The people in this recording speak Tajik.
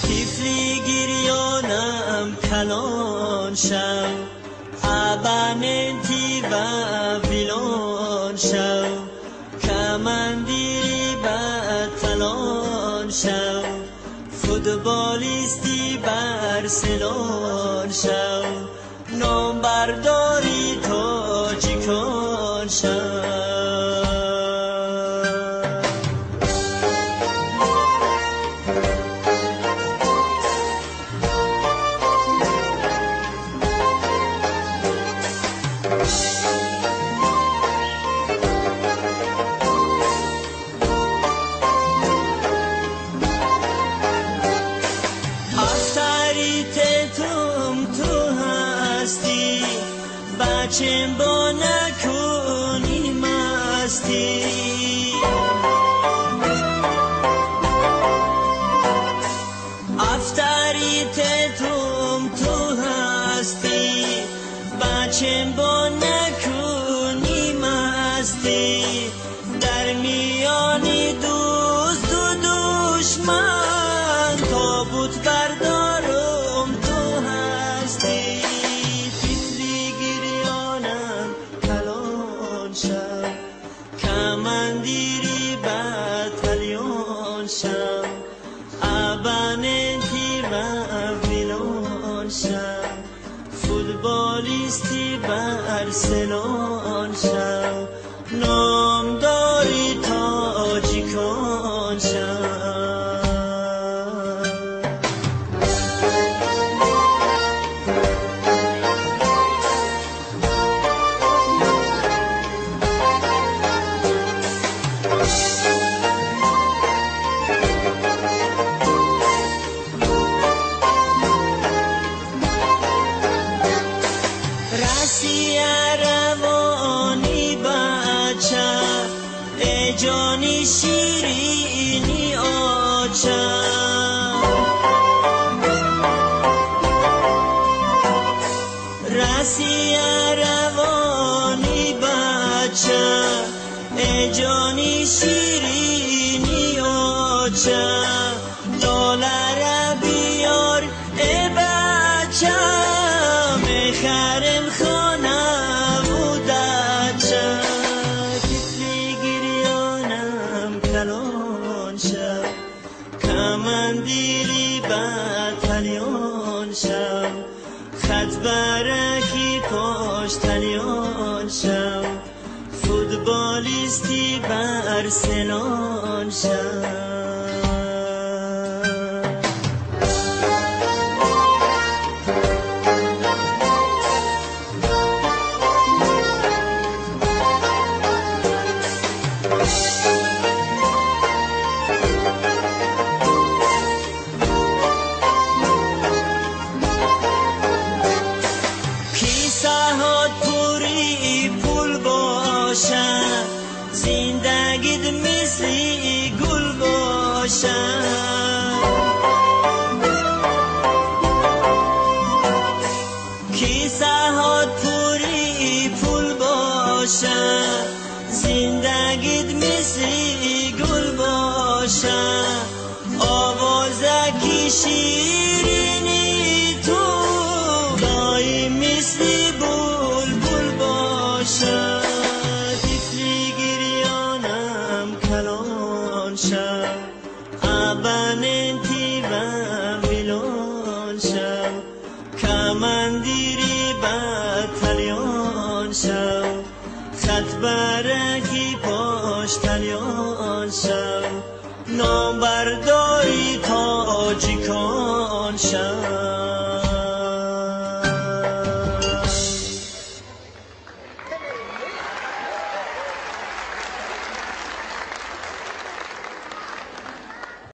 Тифли гирёнам калон шав, абоненти ва вилон шав, командири баталон шав, футболисти Барселон шав, номбардори тоҷикон шав. Авторитетум ту ҳастӣ, бачем бо накунӣ мастӣ. Авторитетум ту ҳастӣ, бачем бо накунӣ мастӣ. Дар миёни дӯсту душман тобут бардорум ту ҳастӣ. Тифли гирёнам калон шав, командири батальон шав, абоненти ва вилон шав, футболисти Барселон шав, номдори тоҷикон шав. Россия равони бача, э ҷони ширини оча. Россия равони бача, э ҷони ширини оча. Доллара биёр, э бача, мехарем хонаву дача. Тифли гирёнам калон шав, командири батальон шав, хатбараки поштальон шав, футболисти Барселон шав. Кисаҳот пури пул боша, зиндагит мисли гул боша. Кисаҳот пури пул боша, зиндагит мисли гул боша. Овозаки ширини ту доим мисли булбул боша. Тифли гирёнам калон шав, абоненти ва вилон шав, командири батальон шав, хатбараки поштальон шав, номбардори тоҷикон шав.